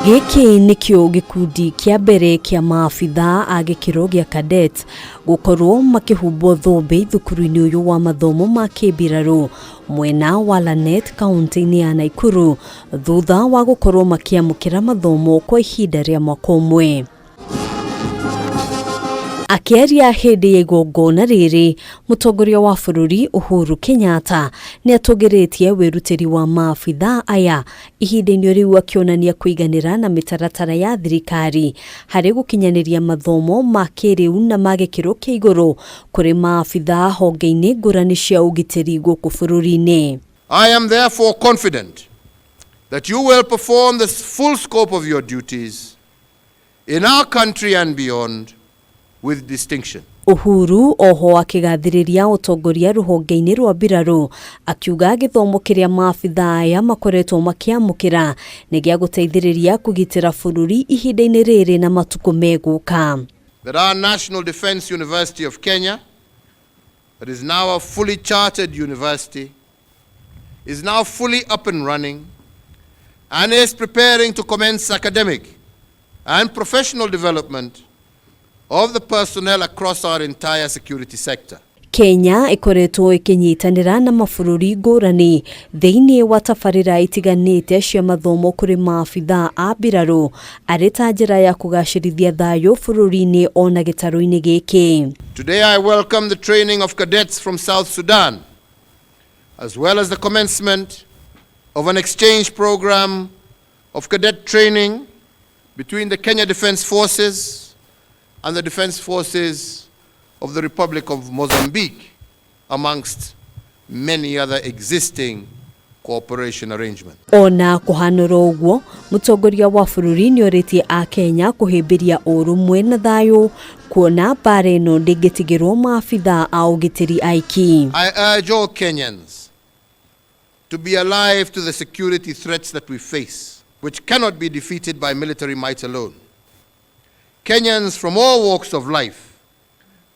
Gĩkĩ nĩkĩo gĩkundi kĩa mbere kĩa maabithaa a gĩkĩro gĩa cadet gũkorwo makĩhumbwo thũmbĩ thukuru-inĩ ũyũ wa mathomo ma kĩmbirarũ mwena wa Lanet kaunti-inĩ ya Naikuru thutha wa gũkorwo makĩamũkĩra mathomo kwa ihinda rĩa mwaka ũmwe. Akĩaria hĩndĩ ya igongona rĩrĩ, mũtongoria wa bũrũri Uhuru Kenyatta nĩ atũgĩrĩtie wĩrutĩri wa maabithaa aya ihinda-inĩ rĩu akĩonania kũiganĩra na mĩtaratara ya thirikari harĩ gũkinyanĩria mathomo ma kĩrĩu na ma gĩkĩro kĩa igũrũ kũrĩ maabithaa honge-inĩ ngũrani cia ũgitĩri gũkũ bũrũri-inĩ. I am therefore confident that you will perform the full scope of your duties in our country and beyond with distinction. Uhuru oho akĩgathĩrĩria ũtongoria rũhonge-inĩ rwa mbirarũ akiuga gĩthomo kĩrĩa maabithaa aya makoretwo makĩamũkĩra nĩ gĩa gũteithĩrĩria kũgitĩra bũrũri ihinda-inĩ rĩrĩ na matukũ megũka. That our National Defence University of Kenya, that is now a fully chartered university, is now fully up and running and is preparing to commence academic and professional development of the personnel across our entire security sector. Kenya ĩkoretwo ĩkĩnyitanĩra na mabũrũri ngũrani thĩinĩ wa tabarĩra itiganĩte cia mathomo kũrĩ maabithaa a mbirarũ arĩ ta njĩra ya kũgacĩrithia thayũ bũrũri-inĩ ona gĩtarũ-inĩ gĩkĩ. Today I welcome the training of cadets from South Sudan, as well as the commencement of an exchange program of cadet training between the Kenya Defence Forces and the Defence Forces of the Republic of Mozambique, amongst many other existing cooperation arrangements. Ona kũhanũra ũguo, mũtongoria wa bũrũri nĩ orĩtie Akenya kũhĩmbĩria ũrũmwe na thayũ kuona mbara ĩno ndĩngĩtigĩrwo maabithaa a ũgitĩri aiki. I urge all Kenyans to be alive to the security threats that we face, which cannot be defeated by military might alone. Kenyans from all walks of life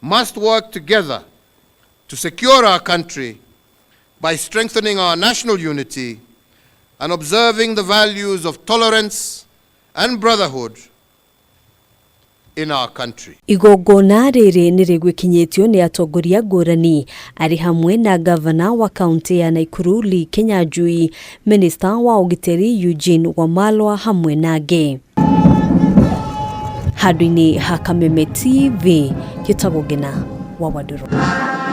must work together to secure our country by strengthening our national unity and observing the values of tolerance and brotherhood in our country. Igongona rĩrĩ nĩ rĩgwĩkinyĩtio nĩ atongoria ngũrani arĩ hamwe na gavana wa kaunti ya Naikuru Lee Kinyanjui, minista wa ũgitĩri Eugene Wamalwa hamwe na angĩ. Handũ-inĩ ha Kameme TV, gĩtagwo Ngina wa Wandũrũ.